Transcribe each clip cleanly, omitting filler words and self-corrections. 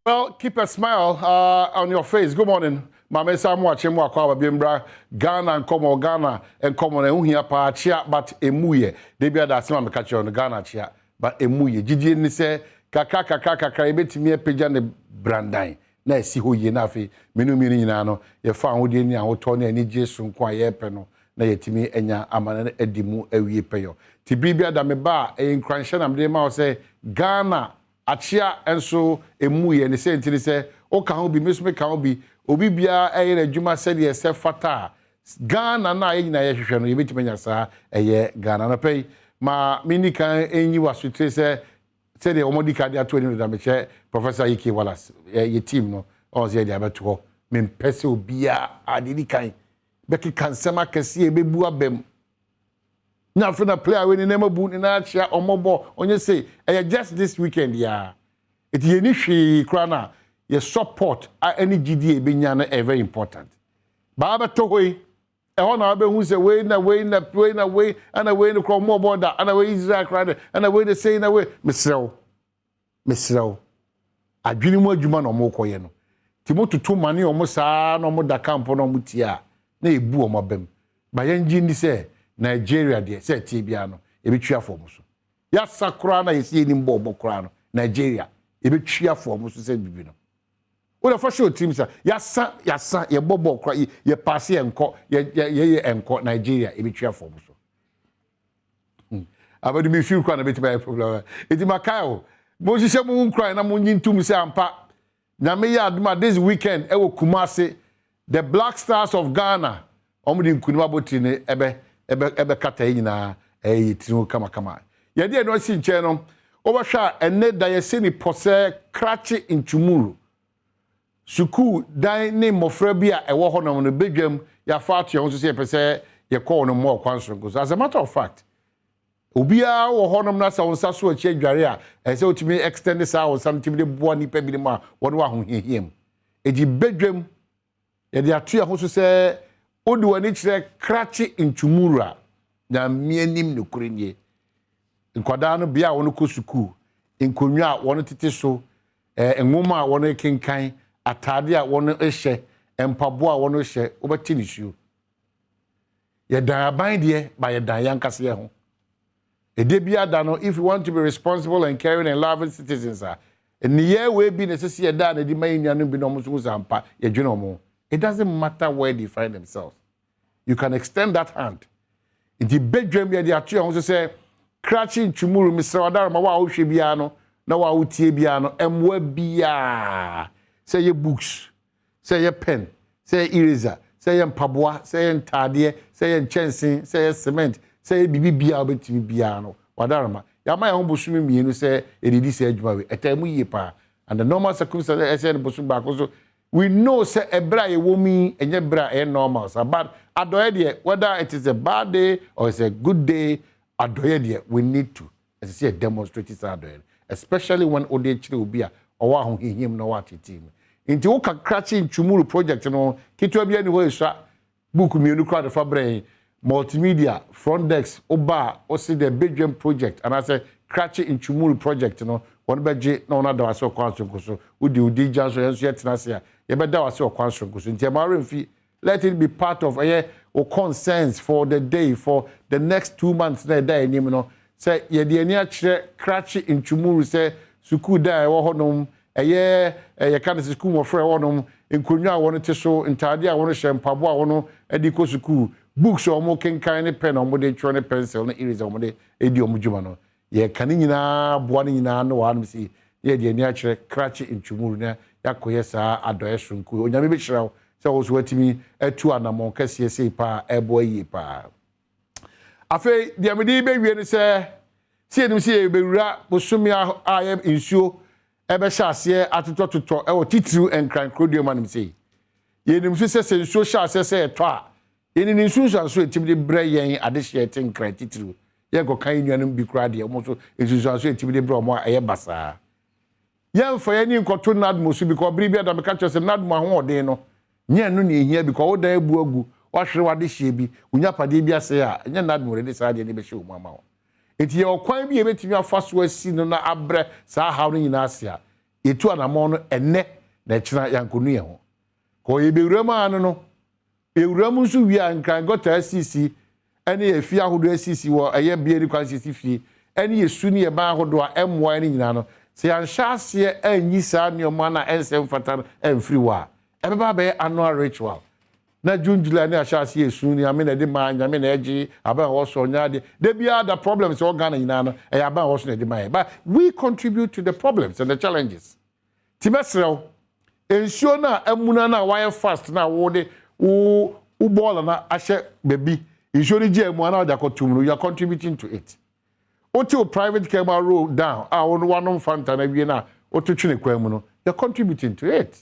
Well, keep a smile on your face. Good morning. Maame sa mo akye mo akɔ aba bi mbra Ghana nkɔmɔ. Ghana nkɔmɔ na ɛho hia paa. Kyea but emu yɛ debi ada asɛm a meka kyerɛ no. Ghana kyea but emu yɛ. Gyidie ni sɛ kakra kakra kakra yɛbɛtumi apagya ne brandan na ɛsi hɔ yie, na afei mmienu mmienu nyinaa no yɛfa ahodie ne ahotɔ ne anigye sonko a yɛrepɛ no na yɛtumi anya ama no adi mu awie pɛyɔ. Ti biribi ada me ba a ɛyɛ nkuranhyɛ na mede ma wo sɛ Ghana akyea nso emu yɛ ne sɛ nti ne sɛ woka ho bi, me nso meka ho bi, obi biara ɛyɛ n'adwuma sɛdeɛ ɛsɛ fata a, Ghana na yɛn nyinaa yɛhwehwɛ no, yɛbɛtumi anya saa ɛyɛ Ghana. Nɔpɛ yi ma menni kan ɛnyi w'asotire sɛ sɛdeɛ wɔn di kan de ato anim deda. Mekyɛ Professor Ike Wallace, yɛ team no ɔn sɛ yɛde abɛto hɔ. Mempɛ sɛ obiara ade di kan bɛkeka nsɛm akɛseɛ ɛbɛbu abam na afei na player wei ne nneɛma bu ne nan akyea ɔmmɔbɔ ɔnyɛ sei. Ɛyɛ just this weekend yaa eti yɛni hwee koraa na yɛ support a ɛne gyidie ebɛnya no ɛyɛ very important. Baa bɛtɔ hɔ yi, ɛhɔ na wabɛhu sɛ wei na wei na wei na wei ɛna wei no korɔ ɔmmɔbɔ da, ɛna wei Israel koraa de, ɛna wei de sei na wei. Mesrɛw, mesrɛw, adwene mu adwuma na ɔmo kɔyɛ no nti mo toto ma ne ɔmo saa na ɔmo da camp na ɔmo tie a na ebu ɔmo abam ba. Yɛn gye ni sɛ Nigeria deɛ, sɛ ɛtie biara no ebɛtwi afɔ ɔmo so. Yasa koraa na yɛsi yɛnim bɔ ɔbɔ koraa no, Nigeria ebɛtwi afɔ ɔmo so sɛ bibi no wọ́n fɔ hyɛ otirim sa yasa yasa yɛbɔ bɔɔl koraa, yɛ paase, yɛ nkɔ yɛ yɛ yɛ nkɔ. Nigeria ebɛtwi afɔ ɔmo so. Abɛde mi fi koraa na ebɛtumi ayɛ problem. Eti makae o, mo hyehyɛ mo nkran na mo nyi ntum sɛ ampa Nyame yɛ adum a, this weekend ɛwɔ Kumase, the Black Stars of Ghana, wɔn de nkunim abotire ne ɛbɛ ɛbɛ ɛbɛkata yi nyinaa ɛyɛ yɛ tiri ho kamakama. Yɛde ɛno asi nkyɛn no, wɔbɛhwɛ a ɛnɛ da yɛsɛ ni pɔ sɛ Krakye Ntumuru sukuu dan ne mmɔfra bi a ɛwɔ hɔnom no bedwam yɛafa ato yɛn ho so sɛ yɛpɛ sɛ yɛkɔ wɔn mu ɔkwan soronko so. As a matter of fact, obiara wɔ hɔnom na sɛ wɔn nsa so akyi adware a, ɛsɛ sɛ wotumi extend saa wɔn nsa no tumi de boa nipa binom a wɔn wɔ ahohiahia mu. Eti bedwam yɛde ato yɛn ho so sɛ wode w'ani kyerɛ Krakye Ntumuru a, Nyame anim nokorɛ nie, nkwadaa no bea a wɔn kɔ sukuu, nkonnwa a wɔn tete so, nwoma a wɔn kenkan, ataade a wɔn hyɛ, mpaboa a wɔn hyɛ, wɔbɛte nisuo. Yɛdan aban deɛ ba, yɛdan yɛn ankasa yɛn ho. Ɛde bi ada no, if you want to be responsible and caring and loving citizens a, nneyɛɛ wei bi na ɛsɛ sɛ yɛda na ɛde ma yɛn nuanom bi na wɔn nso ho sɛ ampa yɛdwene wɔn. It doesn't matter where they find themselves, you can extend that hand. Nti bedwam yɛde ato yɛn ho so sɛ Krakye Ntwumuru, mesrɛ wadaroma wo a wohwɛ biara no na wo a wotie biara no, mmoa biara, sɛ yɛ books, sɛ yɛ pen, sɛ yɛ eraser, sɛ yɛ mpaboa, sɛ yɛ ntaadeɛ, sɛ yɛ nkyɛnsee, sɛ yɛ cement, sɛ yɛ biribi biara wobɛtumi biara no, wadaroma yɛama yɛn ho bosome 2 sɛ yɛdedi sɛ adwuma wei ɛtaa mu yie paa. And the normal circumstance ɛsɛ no bosome 1 so. We know sɛ ɛberɛ a yɛwɔ mu yi ɛnyɛ berɛ a ɛyɛ normal sa, but adɔeɛ deɛ, whether it is a bad day or it's a good day, adɔeɛ deɛ, we need to, ɛsɛ sɛ yɛ demonstrate saa adɔeɛ no, especially when wode kyerɛ obi a ɔwɔ ahohiahia mu na ɔwɔ atete mu. Nti wo Krakye Ntwumuru project no ketewa bi ani hɔ esua book 2 koraa de fa brɛ yɛn multimedia front desk. Woba a wosi the Bedwam project anaasɛ Krakye Ntwumuru project no, wɔn bɛgye na wɔn ada wase ɔkwan sonko so. Wodi wodi gya nso, yɛn nso yɛtena ase a yɛbɛda wase ɔkwan sonko so. Nti ɛma mfi, let it be part of ɛyɛ o concerns for the day, for the next 2 months na ɛda anim no, sɛ yɛde ani akyerɛ Krakye Ntwumuru sɛ sukuu da a ɛwɔ hɔnom, ɛyɛ ɛyɛ ka no sɛ sukuu mmɔfra ɛwɔ hɔnom, nkonnwa a wɔn te so, ntaade a wɔn hyɛ, mpaboa a wɔn de kɔ sukuu, books a wɔn kenkan ne pen a wɔn de twerɛ ne pencil ne eraser a wɔn de di wɔn dwuma no, yɛka ne nyinaa boa ne nyinaa no wɔ hanom si yɛde ani akyerɛ Krakye Ntwumuru na yɛakɔyɛ saa adɔeɛ soronko. Onyame bɛhyira wo sɛ wo so watumi atu anammɔn kɛseɛ sei paa, ɛboa yie paa. Afei deɛ mede bɛwie no sɛ yɛnim sɛ yɛbɛwura bosome a yɛ nsuo ɛbɛhyɛ aseɛ atotɔtotɔ ɛwɔ titiriw Nkran kurodua mu anom sei. Yɛnim nso sɛ nsuo hyɛ aseɛ sɛ ɛtɔ a, yɛnim ne nsunsuanso ɛtumi de brɛ yɛn adehyeɛ te Nkran titiriw. Yɛnkɔka yɛn nuanom bi koraa deɛ, ɔmo nso nsunsuanso ɛtumi de brɛ ɔmo a ɛyɛ basaa. Yɛmfa yɛn ani nkɔto NADMO so, because bere bi adam ka kyerɛ sɛ NADMO ahoɔden no nyɛ no na ehia bi kɔ. Wodan abu agu, wahwere w'adehyeɛ bi, wonya padeɛ bi ase a, ɛnyɛ NADMO de saa adeɛ no bɛhyɛ wɔn mu ama wo. Nti yɛ ɔkwan bi a yɛbɛtumi afa so asi no na abrɛ saa haw no nyinaa ase a Yɛtu anammɔn no ɛnnɛ na ɛkyena yɛankɔnu yɛn ho. Kɔ yɛbɛwura mu ano no, yɛwura mu nso wie a, Nkran gutter asisi ne efie ahodoɔ asisi wɔ ɛyɛ bea ni kwan sisi fie ne yɛsu ne yɛban ahodoɔ a ɛmmoa no nyinaa no, sɛ yɛanhyɛ aseɛ anyi saa nneɛma no a ɛnsɛ mfata no amfiri hɔ a, ɛbɛba abɛyɛ annual ritual. Na June, July ne ahyɛ aseɛ esu, Nyame na ɛde maa, Nyame na ɛgye, aban a ɛwɔ so ɔnyɛ adeɛ. Da biara da problems ɛwɔ Ghana nyinaa no, ɛyɛ aban a ɛwɔ so na ɛde maa yɛ. But we contribute to the problems and the challenges. Ti mɛsrɛ wo, nsuo no a amuna no a wayɛ fast no a wode wo wo bɔɔla no ahyɛ baabi, nsuo no gye mu a na wode akɔtom no, you are contributing to it. Wote wo private car mu a roll down a wo wanom Fanta no awie no a woto twene kwan mu no, you are contributing to it.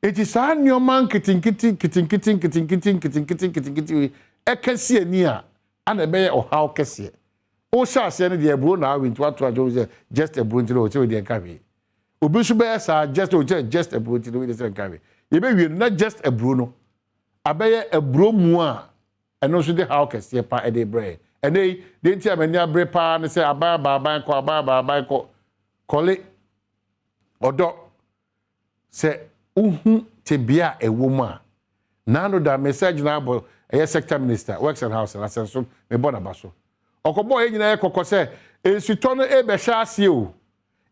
Eti saa nneɛma nketenkete nketenkete nketenkete nketenkete nketenkete yi ɛka si ani a ana ɛbɛyɛ ɔhaw kɛseɛ. Wohyɛ aseɛ no deɛ, aburo na awe nti wato adwo sɛ just aburo nti na ɔsɛ deɛ nka hwee. Obi nso bɛyɛ saa, just ɔkyɛ just aburo nti na ɔyɛ sɛ nka hwee. Yɛbɛwie no na just aburo no abɛyɛ aburo mu a ɛno nso de haw kɛseɛ pa ɛde brɛ. Ɛnɛ yi deɛ nti a m'ani abere paa ne sɛ aban aba, aban kɔ, aban aba, aban kɔ. Kɔle ɔdɔ sɛ wohu tebea a ɛwɔ mu a naano da mesa gyina abɔ ɛyɛ sector minister, Works and Housing, asɛn so mebɔ n'aba so. Ɔkɔbɔ yɛn nyinaa yɛ kɔkɔ sɛ nsutɔ no ebɛhyɛ aseɛ o,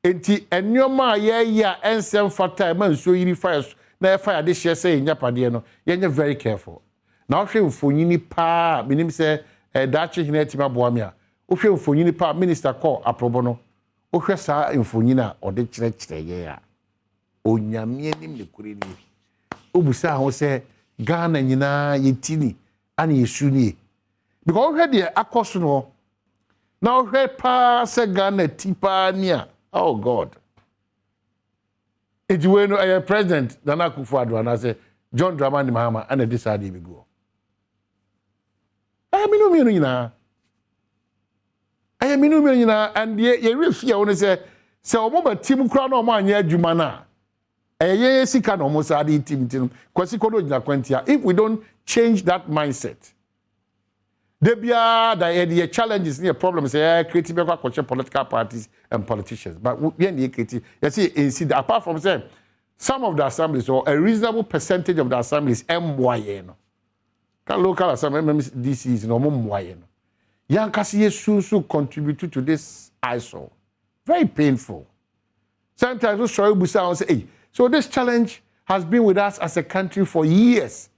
nti nneɛma a yɛreyɛ a ɛnsɛ mfata a ɛma nsuo yiri fa yɛ so na ɛfa yɛ adehyeɛ sɛ yɛn nyapadeɛ no, yɛnyɛ very careful. Na wohwɛ mfonyini paa, menim sɛ daakye hene atumi aboa me a wohwɛ mfonyini paa, minister kɔ aprɔbɔ no, wohwɛ saa mfonyini a ɔde kyerɛkyerɛ yɛn a, Onyame anim ne kure nie, wobusa ho sɛ Ghana nyinaa yɛti ni ana yɛsu nie, because wohwɛ deɛ akɔ so no na wohwɛ paa sɛ Ghana ti paa ni a, oh God. Eti wei no ɛyɛ President Nana Akufo Addo anaasɛ John Dramani Mahama ɛna ɛde saa adeɛ bi gu hɔ? Ɛyɛ mmienu mmienu nyinaa, ɛyɛ mmienu mmienu nyinaa. And deɛ yɛwerɛ fie a wɔn sɛ wɔn ba tim koraa na wɔn anyɛ adwuma no a, ɛyɛ yɛn sika na wɔn saa de tim. Tim kwasi kɔdɔ gyina kwantia. If we don't change that mindset, de biara da yɛde yɛ challenges ne yɛ problems yɛ create bɛkɔ akɔhyɛ political parties and politicians, but yɛn de yɛ create yɛsi nsi da. Apart from say some of the assemblies or a reasonable percentage of the assemblies ɛmmoa yɛn no ka local assembly, MMDCs na wɔn mmoa yɛn no, yɛn ankasa yɛ sunsun contribute to this eyesore. Very painful sometimes. O sɔrɔ ebusa wɔn sɛ, "Hey, so this challenge has been with us as a country for years,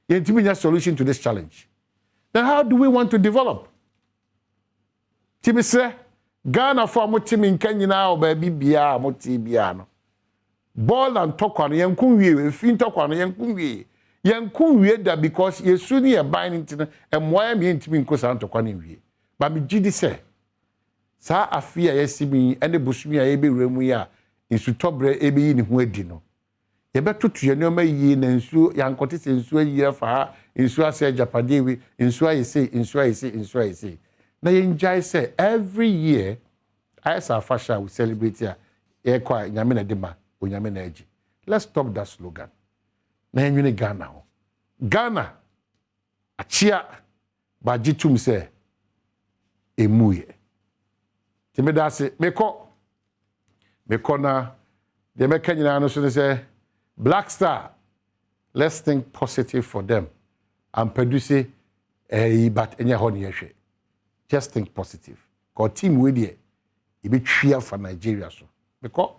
yɛn ti mi nya solution to this challenge, then how do we want to develop?" Tìmí sɛ Ghana fo a mo te mi nka nyinaa wɔ baabi biara a mo te biara no, bɔɔl and ntɔkwa no yɛn ko nwie, efi ntɔkwa no yɛn ko nwie, yɛn ko nwie da, because yɛsu ne yɛ ban ne ti no mmoa yɛ mmiɛ ntumi nko saa ntɔkwa no nwie. Ba mi gyi di sɛ saa afe a yɛsi mi yi ɛne bosomi a yɛbɛwura mu yi a nsutɔbrɛ ɛbɛyi ne ho adi no, yɛbɛtoto yɛn nneɛma yie na nsuo yankɔte sɛ nsuo ayi afa ha, nsuo asɛ agyapadeɛ wi, nsuo ayɛ sei, nsuo ayɛ sei, nsuo ayɛ sei, na yɛngyae sɛ every year ayɛ sɛ afahyɛ a we celebrate a yɛkɔ a Nyame na de ma, Onyame na agye. Let's stop that slogan na yɛnwene Ghana ho. Ghana akyea bagye tum sɛ emu yɛ nti meda ase. Mekɔ na deɛ mɛka nyinaa no so ne sɛ Black Star, let's think positive for them. Ampadu se ɛyi, but ɛnyɛ hɔ ne yɛhwɛ. Just think positive kɔ team wei deɛ yɛbɛtwi afa Nigeria so. Mekɔ.